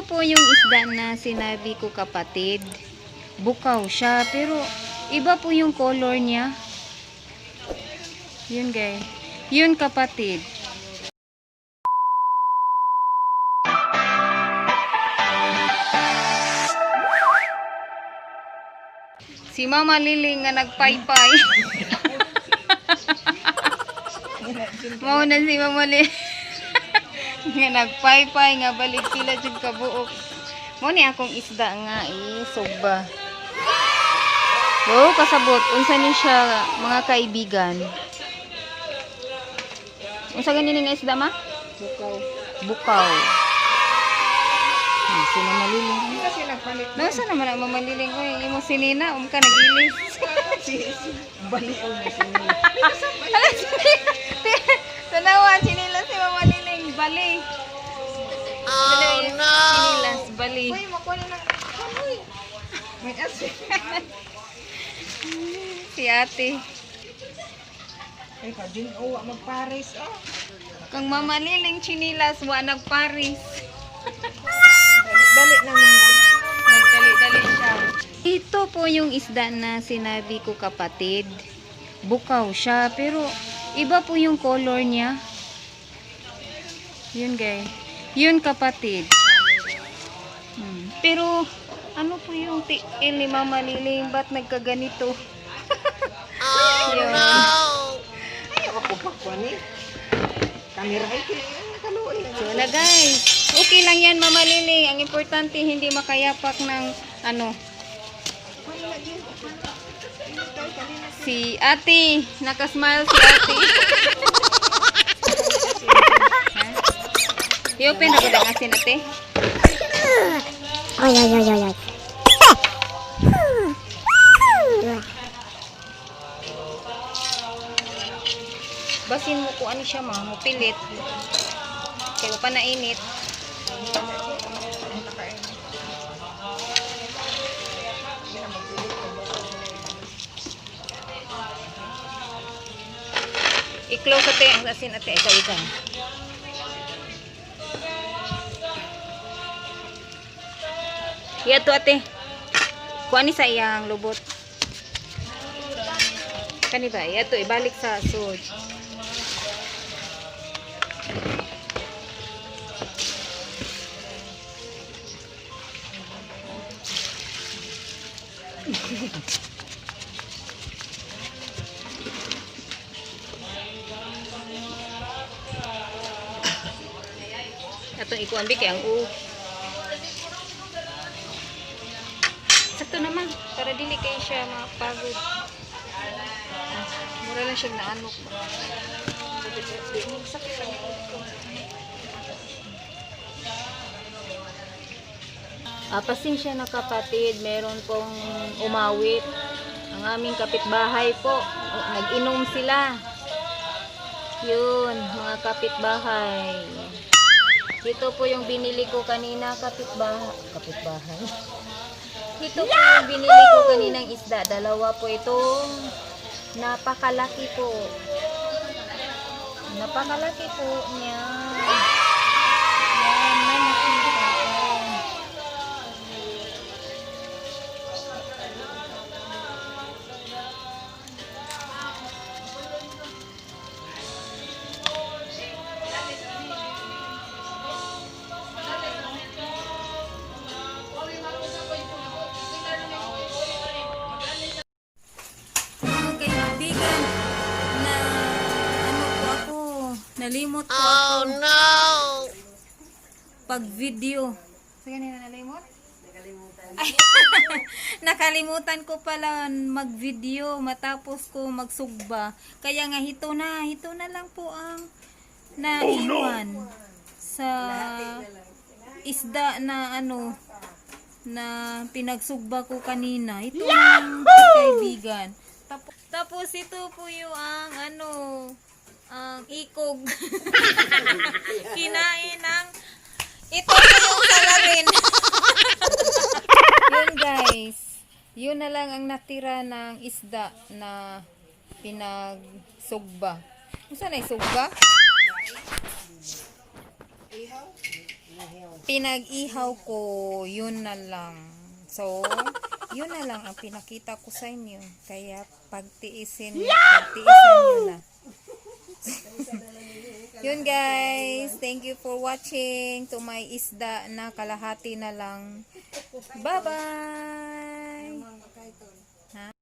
Ito po yung isda na sinabi ko, kapatid. Bukaw siya, pero iba po yung color niya. Yun, guys. Yun, kapatid. Si Mama Lili nga nagpaypay. Mao na si Mama Lili nga nagpaypay nga balik sila jud kabuok. Mo ni akong isda nga isugba. Wow, kasabot unsa ni siya, mga kaibigan? Unsa gani ni nga isda, ma? Bukaw. Bukaw. Si Mama Liling. Hindi kasi nagpalit. Nasa naman ang Mama Liling oy, imo sinina um ka nagilis. Si baliw na si Hala, tanawa, chinilas si Mama Liling, bali. Oh, no! Chinilas, bali. Uy, makuha na ng uy. May asin. Si ate. Ay, kadin uwa magpares oh. Kang Mama Liling chinilas, wa nagparis. Dali na manggod. Nagdali-dali siya. Ito po yung isda na sinabi ko, kapatid. Bukaw siya, pero iba po yung color niya. Yun, guys. Yun, kapatid. Pero, ano po yung tiil ni Mama Liling? Ba't nagkaganito? Oh, yun. Ay, ako pa kuha ni. Kamera ay kaya nakaluoy. So na, guys. Okay lang yan, Mama Liling. Ang importante, hindi makayapak ng ano. Si ate. Nakasmile si ate. I-open na ko ang asin, ate. Ay, ay, ay, ay, ay. Basin mo kung ano siya, ma. Mupilit. Kaya pa nainit. I-close, ate, ang asin, ate. Ikaw, ikaw. Iya to, ate. Kuha ni sa iyang lubot. Kani ba? Iya to, ibalik sa sud. Atong ikuan bi kay ang u. Sakto naman para dili kay siya mapagod. Mura lang siya naanok. Ah, pasensya na, kapatid, meron pong umawit. Ang aming kapitbahay po, oh, nag-inom sila. Yun, mga kapitbahay. Ito po yung binili ko kanina, kapitbahay. Kapitbahay. Ito po yung binili ko kaninang isda. Dalawa po ito. Napakalaki po. Napakalaki po niya. Yan, malaki po. Mga kaibigan, na ano po ako, nalimot po ako. Oh, no! Pag video. Sige na, nalimot? Ay, nakalimutan ko pala mag-video matapos ko magsugba. Kaya nga ito na lang po ang naiwan sa isda na ano na pinagsugba ko kanina. Ito ang kaibigan. Tapos ito po yung ang ano ang ikog. Kinain ng ito po yung salarin. Yun, guys. Yun na lang ang natira ng isda na pinagsugba. Unsa na sugba? Pinag-ihaw ko, yun na lang. So, yun na lang ang pinakita ko sa inyo. Kaya pagtiisin nyo na. Yun, guys, thank you for watching to my isda na kalahati na lang. Bye-bye!